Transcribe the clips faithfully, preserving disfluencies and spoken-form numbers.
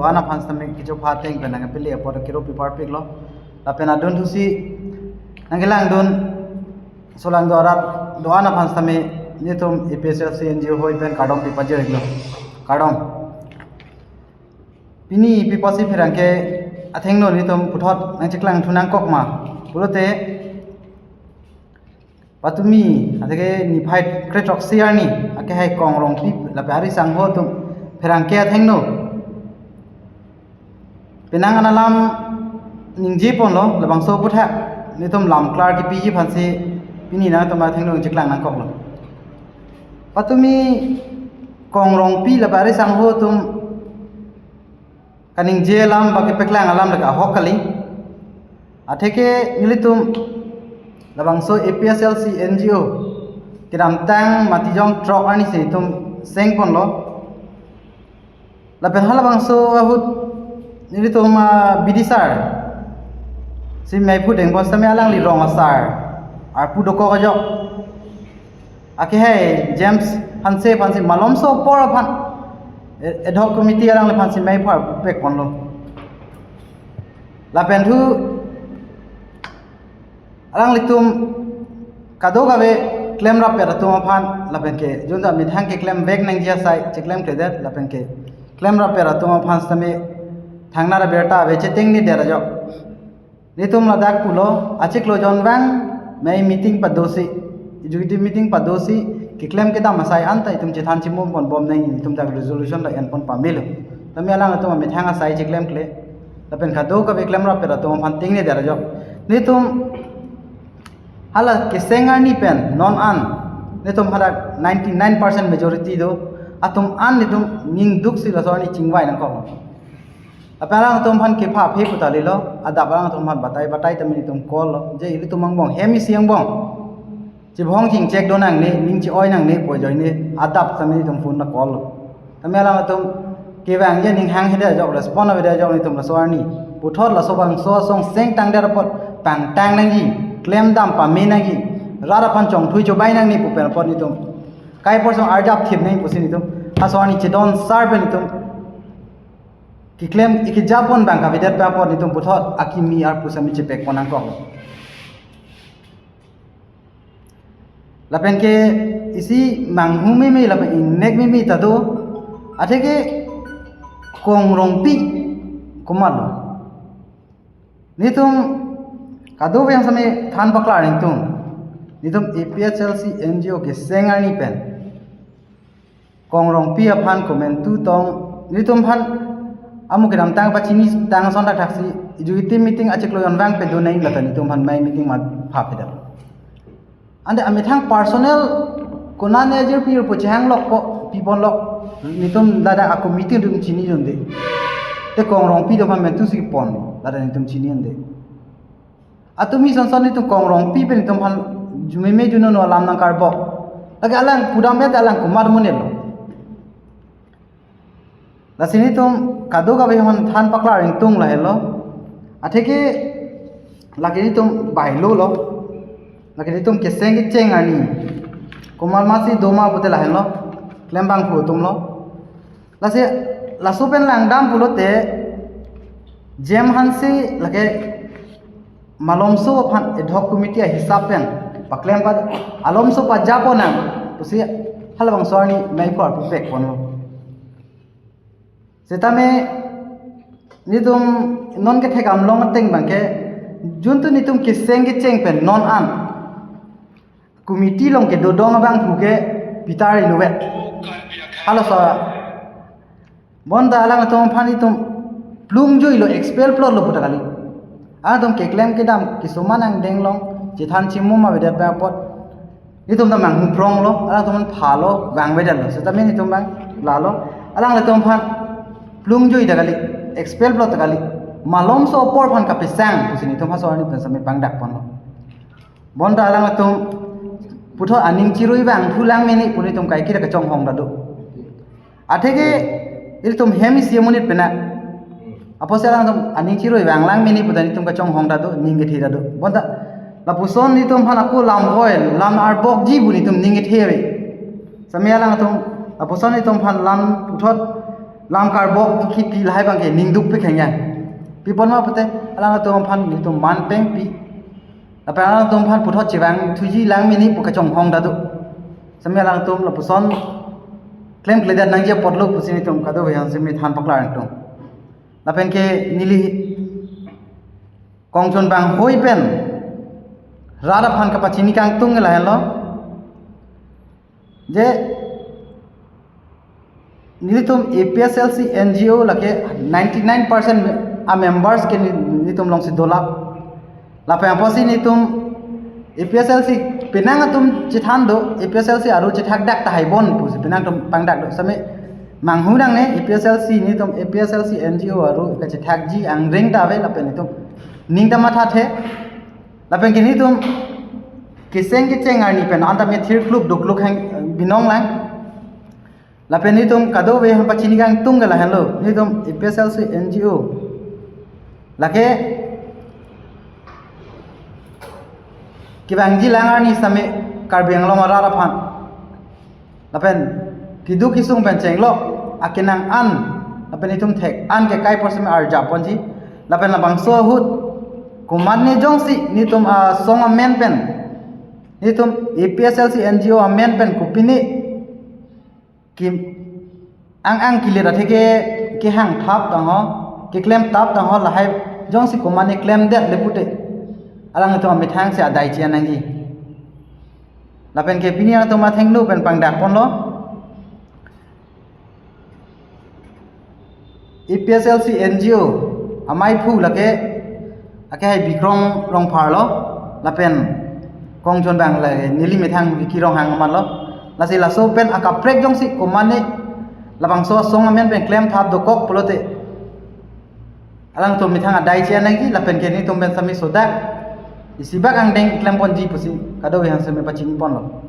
do-an aphan sitame kechopha ateng pen nangpele apot kero pipar piklo. Lapen adunthusi nangkelangdun solangdo arat do-an aphan sitame nelitum A P H L C N G O hoi pen kardom pipajirlo. Kardom. Pini pi apotsi pherangke athengno nelitum puthot nangcheklang thu nangkok ma pulote, patumi atheke niphai krethrok siar ni akehai Kong Rongpi lapen ari sangho atum pherangke athengno penang an alam ningje ponlo, labangso aputhak nelitum lam klar kipiji aphansi pini nangtum athengno cheklang nangkoklo. Patumi Kong Rongpi lapen ari sangho atum kaningje alam ba kepeklang alam lake ahok kali. Atheke nelitum labangso A P H L C N G O kedamtang Matijong throk arni si nelitum seng ponlo. Lapen halabangso ahut nelitum, ah, B D sir si mei phu dengpon sitame alangli rong asar arpu dokok ajok akehai James Hanse aphansi malomso apor aphan, eh, ad hoc committee alangliphansi mei phu arpu pek ponlo. Lapen thu alanglitum kadokave klemrappet atum aphan lapen ke junta methang keklem vek nangji asai cheklemkledet lapen ke klemrappet atum aphan sitame thangnar abirta ave chetengne der ajok. Nelitum ladak pulo, achiklo jonvang mei meeting padosi, executive meeting padosi, keklem kedam asai anta itum chethan chimum ponbom nang, itum dak resolution la enpon pamelo. Tame alangtum amethang asai cheklemkle. Lapen kadokave klemrappet atum aphan tengne der ajok. Nelitum hala keseng arni pen non an nelitum hala ninety-nine percent majority do. Atum an nelitum ning duksi laso arni chingvai nangkok. Lapen alangtum aphan kepha aphi pu ta lelo, adap alangtum aphan batai batai tame nelitum call lo, je ilitum angbong, hem isi angbong chibhong chingchek do nangne, ning chi-oi nangne pu ajoine adap tame nelitum phone ta call lo. Tame alangtum kevang je ning hanghedet ajok, respond avedet ajok nelitum laso arni. Puthot laso bangso asong seng tangdet apot pangtang nangji, klemdam pame nangji, rat aphan chongthui chobai nangne pu pen apot nelitum kai apor song arjap thip nang pusi nelitum laso arni chedon sar pen nelitum keklem ikejapon bang kavedet pen apot nelitum puthot akimi arpu sitame chepek pon nangkok. Lapen ke isi manghu meme lapen ingnek meme ta do, atheke Kong Rongpi komatlo. Nelitum kadokave sitame than paklar ingtung. Nelitum A P H L C N G O keseng arni pen Kong Rongpi aphan komantu tong, nelitum aphan amu kedamtang pachini tang ason thakthak si executive meeting achiklo jonvang pado nang lata nelitum aphan mei meeting ma pha phedet. Ante amethang personal konane ajir pir pu chehang lok po, pi ponlok, nelitum ladak a committee atum chini jonde. Te Kong Rongpi atum aphan mantu si pon, ladak nelitum chini jonde. Atum ison son nelitum Kong Rongpi pen nelitum aphan jumeme juno no alam nangkarbok. Lake alang pudam et alang komat monit lo. Lasi nelitum kadokave aphan than paklar ingtung lahelo. Atheke lake nelitum bailo lo. Lake nelitum keseng kecheng arni komat masi doma pute lahenlo. Klembangphu atum lo. Lasi laso pen langdam pulote James Hanse lake malomso aphan ad hoc committee ahisap pen paklem pa alomso pajapon nang pusi halabangso arni mei phu arpu pek ponlo. Setame nelitum non kethek amlong ateng bangke juntu nelitum keseng kecheng pen non an committee along kedodong abangphu ke Peter Inove. Halo so. Bonta alangtum aphan itum plung juilo, expel plot lo puta kali. Atum keklem kedam kisoma nangdeng long, chethan chimum avedet pen apot. Itum ta manghu pronglo, alangtum aphan phalo, vangvedetlo. Setame itum bang lalo. Alangtum aphan plung jui ta kali, expel plot ta kali. Malomso apor aphan kapesang pusi nelitum laso arni pen sitame pangdak ponlo. Bonta alangtum puthot aning chirui vangthu lang mene pu nelitum kaiketa kachonghong ta do. Atheke ilitum hem isi amonit pena. Apotsi alangtum aning chirui vang lang mene pu ta nelitum kachonghong ta do, ning kethe ta do. Bonta lapuson nelitum aphan ako lam hoi, lam arbokji pu nelitum ning kethe ave. Setame alangtum lapuson nelitum aphan lam puthot Lam karbok kipi lahai abangke ningduk pi khengya. Pi pon ma pute alangtum aphan nelitum man pengpi. Lapen alangtum aphan puthot chevang thuji lang mini pu kachonghong ta do. Sami alangtum lapuson klemkledet nangji apotlo pusi nelitum kadokave aphan sami than paklar nangtum. Lapen ke neli kongchon bang hoi pen rat aphan kapachini kangtung lahenlo. Je nelitum A P S L C N G O lake ninety-nine percent a members ke ni-, nelitum alongsi dolap. Lapen apotsi nelitum A P S L C penang atum chethan do, A P S L C aru chethak dak tahai bon pusi penang atum pangdak do. Sami manghu nangne A P S L C nelitum A P S L C N G O aru kachethakji angring ta ave lapen nelitum ning ta mathathe. Lapen ke nelitum keseng kecheng arni pen anta methir kluk dukluk hang binong lang. Lapen nelitum kadokave aphan pachini kangtung ke lahenlo. Nelitum A P S L C N G O lake kevangji lang arni sami Karbi Anglong arat aphan. Lapen keduk kesung pen chenglok akenang an, lapen nelitum thek an ke kai apor sami arjap ponji. Lapen labangso ahut komatne jongsi nelitum asong amen pen, nelitum A P S L C N G O amen pen kopine ki ang ang kilir athe ke kehang thap tangho, keklem thap tangho lahai jongsi komatne klemdet le pute alangtum amethang si adai chi-an nangji. Lapen ke pini alangtum athengno pen pangdak ponlo. A P S L C N G O amei aphu lake akehai Bikrom Rongphar lo, lapen kongchon bang lake neli methang Vicky Ronghang amat lo. Lasi laso pen akaprek jongsi komatne labangso asong amen pen klem thap dokok pulote alangtum methang adai chi-an nangji, lapen ke nelitum pen sami sodak isi bak angdeng klem ponji pusi kadokave aphan sami pachini ponlo.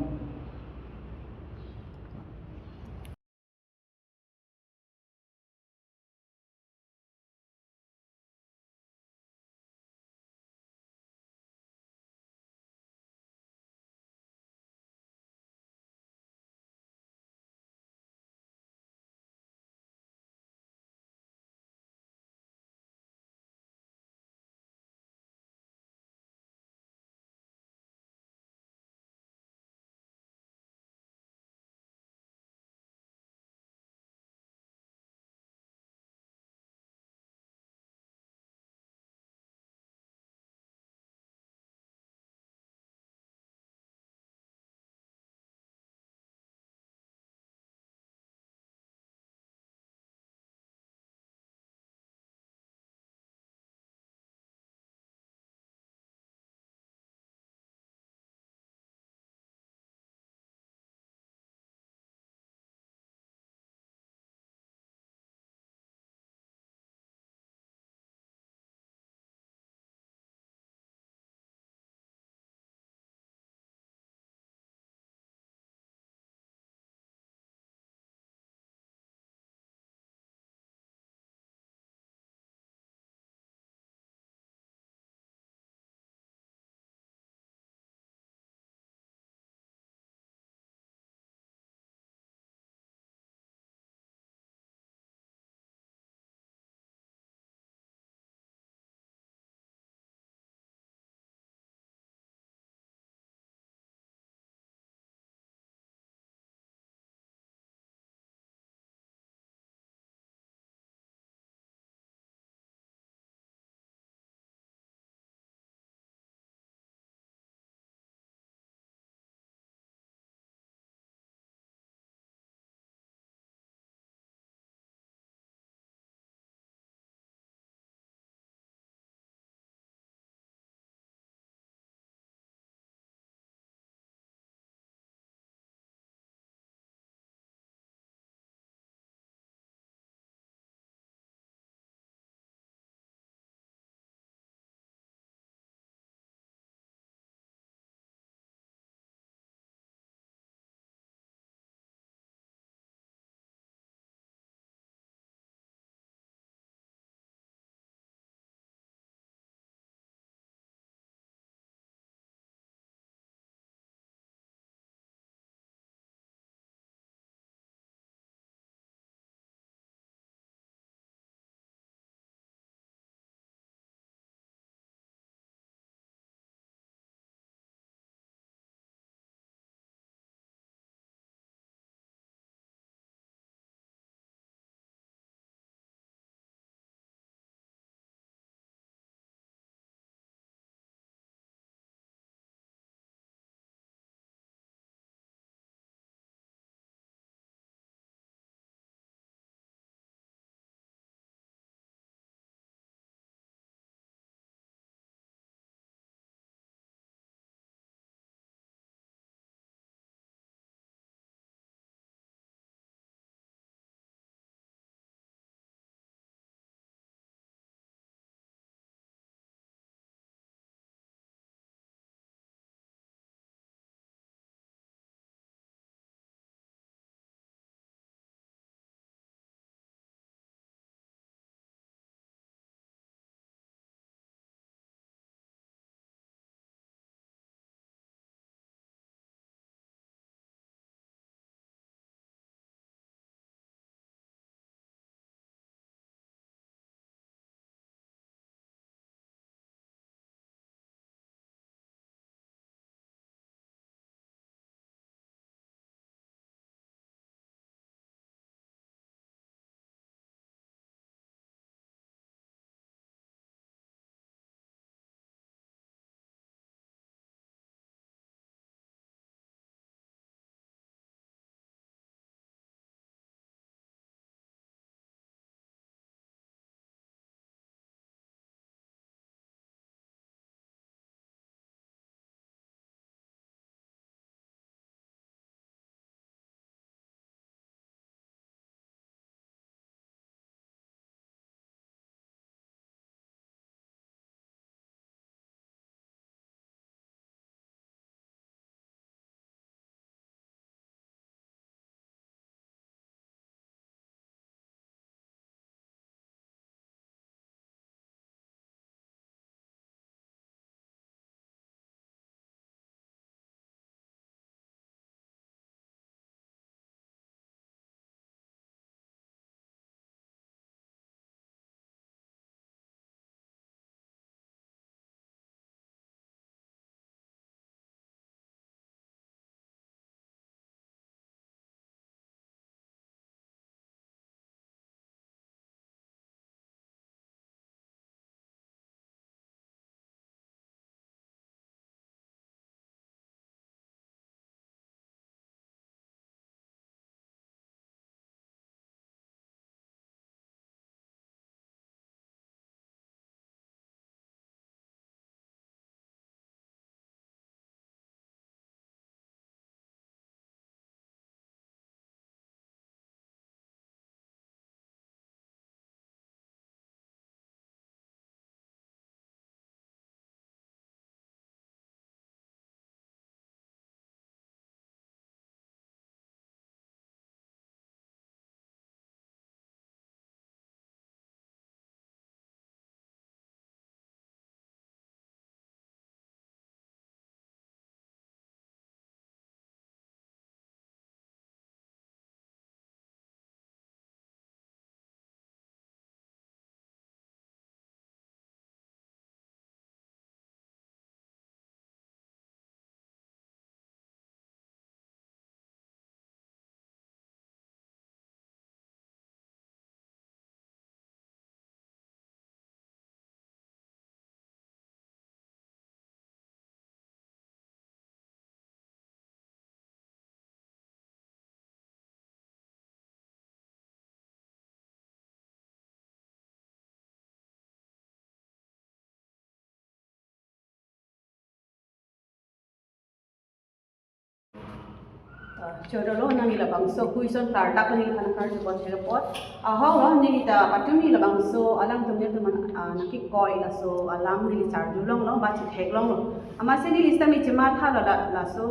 Chodolo nangli labangso question klardak nangli aphan karju bot hera pot. Ahok lo neli ta patumi labangso alangtum nelitum aphan, ah, nangkikoi laso alam neli charju longlo ba chithek longlo. Amatsi neli sitame chematha lo la, laso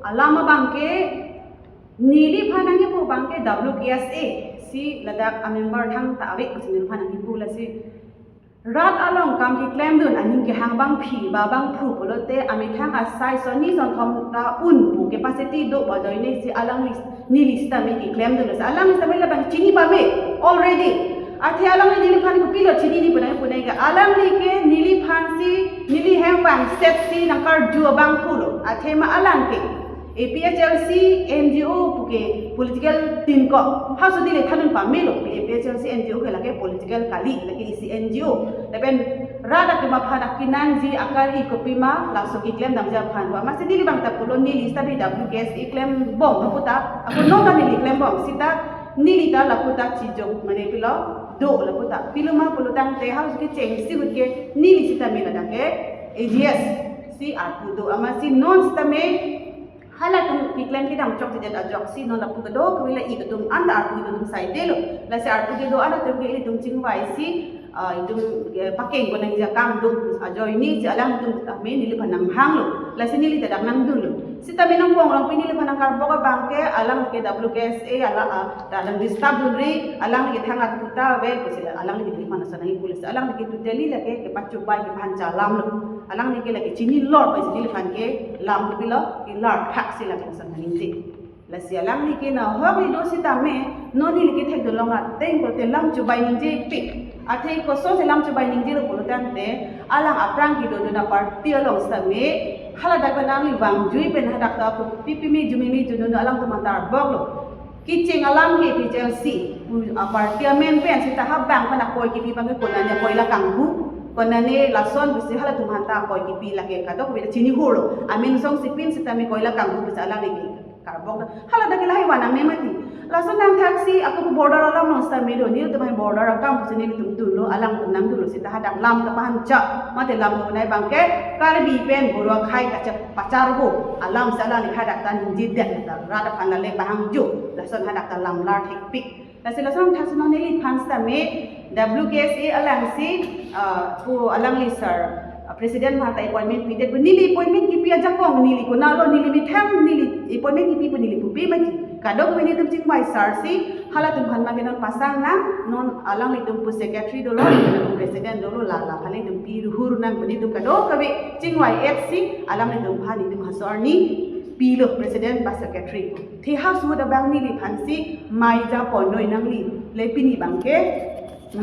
alam abangke neliphan nangkipu abangke W K S A si ladak a member thangta ave pusi neliphan nangkipu lasi. Rat along kam keklemdun aning kehang abangpi ba abangphu pulote amethang asai sonni sonthom ta un pu capacity do ba ajoine si alangli neli sitame keklemdun. Lasi alangli sitame labang chini pame already. Athe alangli neliphan kopilo chinine pu nang pu nang ke alangli ke neliphan si neli hem vangset si nangkarju abangphu lo. Athe ma alang ke A P H L C N G O puke political team ko. Halaso neli thandun pamelo, A P H L C N G O ke lake political kali, lake isi N G O. Lapen rat atum aphan akinangji akari kopima laso keklem damji aphan. Amatsi neli abang ta pulo neli sitame W K S A klembom lapu ta, ako non ta neli klembom sita neli ta lapu ta chijok mane pilo do lapu ta. Pilo ma pulo tangte halaso kechengsi ahut ke neli sitame ladak ke A G S si arpu do amatsi non sitame halatum keklem kedam chokchedet ajoksi non lapu kedo kevela ik atum anta arpu kedo atum saidelo. Lasi arpu kedo anta atum ke ilitum chingvai si, ah, itum, eh, pakeng konang jakam do ajoine si alangtum tame neliphan nanghanglo. Lasi neli ta dak nangdunlo. Sitame nangkong rongpi neliphan nangkarbok abangke alang ke W K S A ala, ah, ta alang disturb dunri alang ke thang atuta ave pusi alang ke neliphan nasa nangkipu lasi alang ke totally lake kepachubai kephan chalamlo. Alangli ke lake chinilor pusi neliphan ke lam kopilo kelar thak si lake nasa nangji. Lasi alangli ke nahokli do sitame non neli kethekdun long ateng pulote lam chubai ningjepik. Athe koson si lam chubai ningjelo pulo tangte alang aphrang kedodun aparty along sitame haladak pen nangli vangjui pen hadak ta pu pipime jumime junun alangtum aphan ta arboklo. Kecheng alam ke A P H L C pu aparty amen pen sita habang pen akoi kipi abangke konane akoi la kanghu, konane lason pusi halatum aphanta akoi kipi lake kadokave ta chinihurlo. Amen song sipin sitame akoi la kanghu pusi alangli ke karbok da. Haladak ke lahai vanang ne mati. Lason nangthaksi ako pu border alam non sitame do, nelitum ahin border akam pusi nelitum dunlo, alangtum nangdunlo sita hadak lam kapahan cha. Mate lam dunai abangke Karbi pen Boro akhei kachepacharbo alam si alangli hadak ta ningjedet ta rat aphan lale pahangjo. Lason hadak ta lam lar thekpik. Lasi lason thaksi non neliphan sitame W K S A alangsi, ah, pu alangli sir, ah, president aphan ta appointment pidet pu neli appointment kipi ajakong neli konatlo neli methang neli appointment kipi pu neli pupe mati. Kadokave netum chingvai sir si halatum aphan ma ke non pasang nang non alanglitum pu secretary dolo, president dolo la la aphan netum pi ruhur nang pu netum kadokave chingvai-et si alanglitum aphan netum haso arni pilo president ba secretary. Athe halaso ahut abang neliphan si mei japon noi nangli. Le pini abangke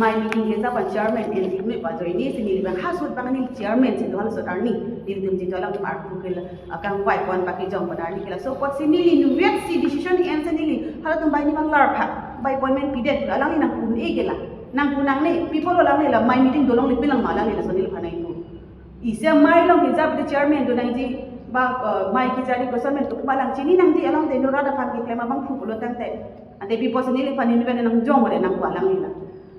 mei meeting kejapon chairman en ik noi ba ajoine si neli abang halaso ahut abang neli chairman si do halaso ahut arni. Nelitum jitu alang arpu ke la akangvaipon pakejongpon arni ke laso apotsi neli inutvet si decision en si neli halatum bai ni abang lar phak bai appointment pidet alangli nangpu-un-e ke la nangpu nangne pi apotlo alangli la mei meeting dolongle pi lang ma alangli laso neliphan nangpu. Isi amei along kejap de chairman do nangji ba, eh, mei kejari koson men tuk balang chini nangji along de no rat aphan keklem abangphu pulo tangte. Ante pi apotsi neliphan inutvet nangjong ore nangpu alangli la.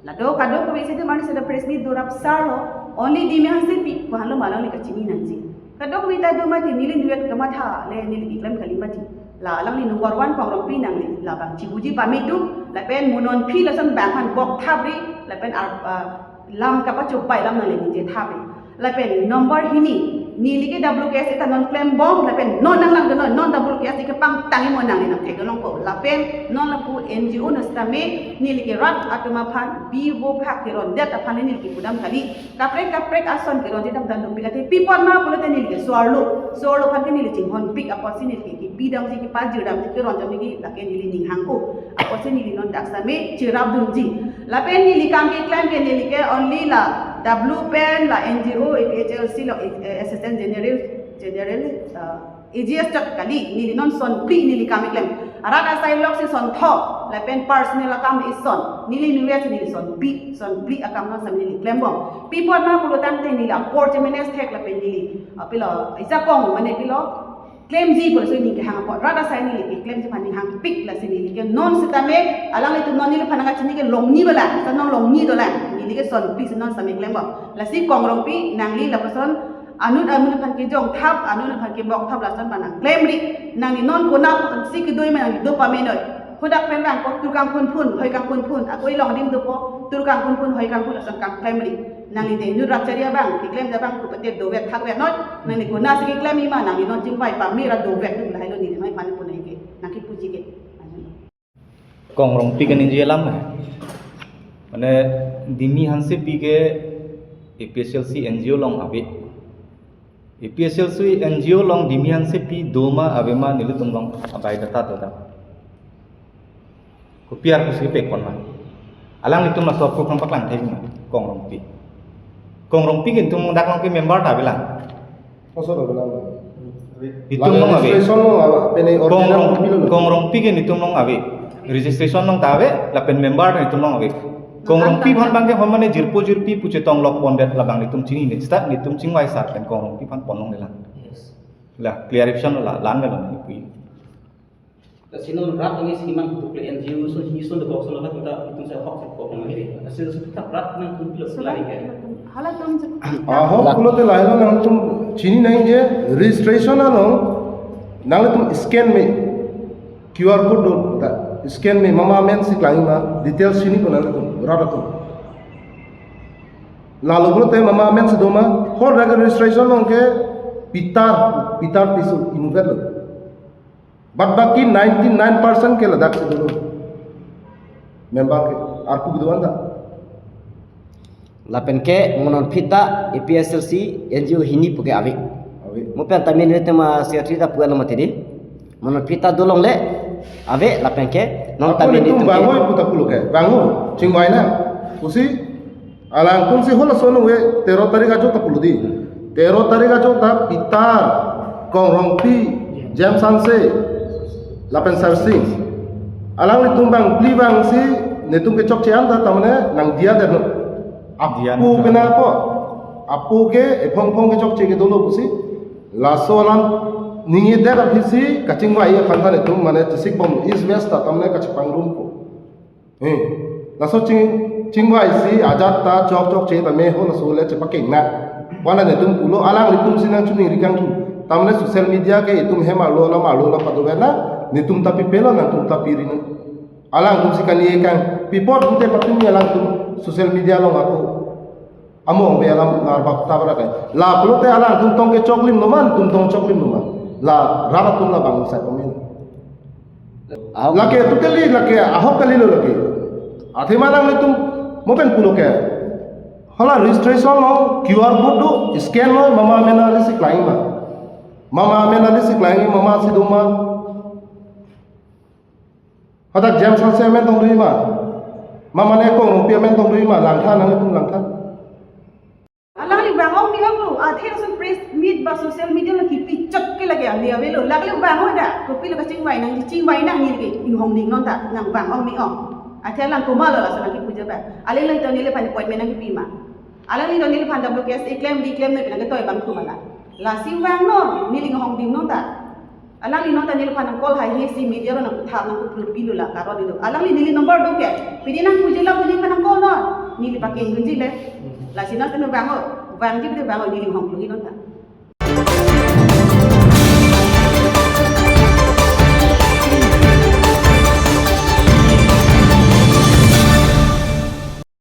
Lado kadokave isi de mani sada press meet do rap sar lo. Only di me hanse pi pu hanlo ma alangli kachini nangji. Kadokave ta do mati neli inutvet kamatha le neli keklem kali mati. La alangli number one Kongrongpi nangli labang chibuji pame tu lapen mo non aphi lason bang aphan bok thapri lapen ar, ah, lam kapachubai alam nangli ningje thapri. Lapen number hini, neli ke W K S A ta non klembom, lapen non nang nang non, non W K S A kepangtang imo nangli nangthekdun longpo. Lapen non lapu N G O no sitame, neli ke rat atum aphan, bivo phak kerondet aphan neli kepudam kali. Kaprek kaprek ason kerondet dam dan dopik athe pi apot ma pulote neli ke so-arlo, so-arlo aphan ke neli chinghonpik apotsi neli ke kepidamji kepajir damji keron damji lake neli ning hangko. Apotsi neli non dak sitame cherapdunji. Lapen neli kam keklem ke neli ke only la W pen la N G O, A P H L C lo, eh, Assistant General, General, eh, A G S chot kali, neli non son phli neli kam keklem. Arat asai lok si son tho, lapen personal akam ison, neli neli si neli son phli, son phli akam non sitame neli klembom. Pi apot ma pulo tangte neli apor chemenes thek lapen neli, ah, pilo, ijakong mane pilo, klemji pulo so neli kehang apot. Rat asai neli keklemji aphan ning hangpik lasi neli ke non sitame alanglitum non neliphan nangkachini ke longni bala. Sa non longni dolang. Neli ke son phli si non sitame klembom. Lasi Kongrongpi nangli lapuson Anut anut aphan kejong thap, anut aphan kebok thap lason aphan nangklemri. Nangli non konatsi kedo ma nangli do pamenoi. Hadak pen bang ko Tur kangphun phun, hoi kangphun phun. Ako ilong dim dopo, Tur kangphun phun, hoi kangphun lason kangklemri. Nangli de inut rat chari abang, keklem abang, kupate dovet thakvet noi. Nangli konatsi keklem ma, nangli non chingvai pame ra dovet tu lahai lo neli mai pan punai ke, nangkipuji ke. Kong Rongpi ke ningje alam hai. Mane Dimi Hansepi ke A P H L C N G O along ave. A P H L C N G O along Dimi Hansepi do ma ave ma nelitum along abai data do da. Kopi arpu si pekpon ma. Alanglitum laso aphu kang paklang thek ma. Kong Rongpi. Kong Rongpi ke nelitum dak along ke member ta avelang. Koso lo bilang. Itum along ave. Registration along ave, pene Kong original Rong, copy lo. Kong Rongpi ke nelitum along ave. Registration along ta ave, lapen member nelitum along ave. Kong Rongpi aphan bang ke hon mane jirpo jirpi pu chetong lok pondet labang nelitum chinine. Seta nelitum chingvai sar pen Kong Rongpi aphan pon longle lang. Yes. La clarification la lan lo nelitum. Lasi non rat ini si man kutuk le N G O so hi so de kok so la kita itum sa hok sa kok nang ri. Lasi so kita rat nangtum pilo lari ke. Halatum se. Ahok pulote lahelo nangtum chinine je registration along nangtum scan me Q R code do ta scan me mama amen si klang ma details chinipo nangtum rat atum. Lalo pulote mama amen si do ma hor dak registration along ke Peter, Peter Tisso inutvet lo. Bad baki ninety nine percent ke ladak si dolo. Member ke arpu kedo-an ta. Lapen ke mo non phita A P H L C N G O hini pu ke ave. Ave. Mo pen tamin re tema secretary ta pu-an lo mati di. Mo non phita do longle ave lapen ke non tamin nelitum bangoi puta pulo ke. Bangoi. Chingvai na. Pusi alangtum si hol ason ave tero tarik ajo ta pulo di. Tero tarik ajo ta Peter, Kong Rongpi, James Hanse, lapen Sarsing. Alanglitum bang phli bang si nelitum kechokche an ta tamane nangdiya det no. Diya apo no. Pena apo. Apo ke ephong phong kechokche ke dolo pusi. Laso alam ningje det aphi si kachingvai aphan ta nelitum mane chisik bom East West ta tamane kachepangrum ko. Eh, laso ching, chingvai si ajat ta chok chokche ta me ho laso le chepakeng na. Wana nelitum pulo alanglitum si nangchuningri kangthu. Tamane social media ke itum hem arlo alam arlo alam padover na, nelitum ta pipelo nangtum ta piri na. Alangtum si kani ekang pipot pute patumi alangtum social media along ako. Amo ong be alam narbak tabra kai. La pulote alangtum tong kechoklim no ma, nelitum tong choklim no ma. La rat atum labang sai pamin. Ahok. Lake totally lake ahok kali lo lake. Athema nanglitum mo pen pulo ke. Hala registration lo Q R code do scan lo mama amen ali si klang ma. Mama amen ali si klang mama si do ma. Hadak James Hanse amen tong do ma. Mama ne Kong Rongpi amen tong do ma. Langtha nanglitum langtha. Alangli vang ong ni ong lo, athe lason press meet ba social media lo kipi chot ke lake ali avelo, lake vang ong da, kopilo kachingvai nang, chingvai nang neli ke inghong ding non ta, nang vang ong ni ong. Athe alang komatlo lason nangkipuja ba. Alangli to neliphan appointment nangkipi ma. Alangli to neliphan W K S A klem di klem noi penang ke toi bang thuma la. Lasi vang non, neli inghong ding non ta. Alangli non ta neliphan nang call hai he si media lo nangthap nangkupru pilo la karon ido. Alangli neli number do ke. Pini nangpuji la pini phan nang call non. Neli pakeng dunji le. Lasi non teno bang ong. Vangji pini bang ong neli hong plungi non ta.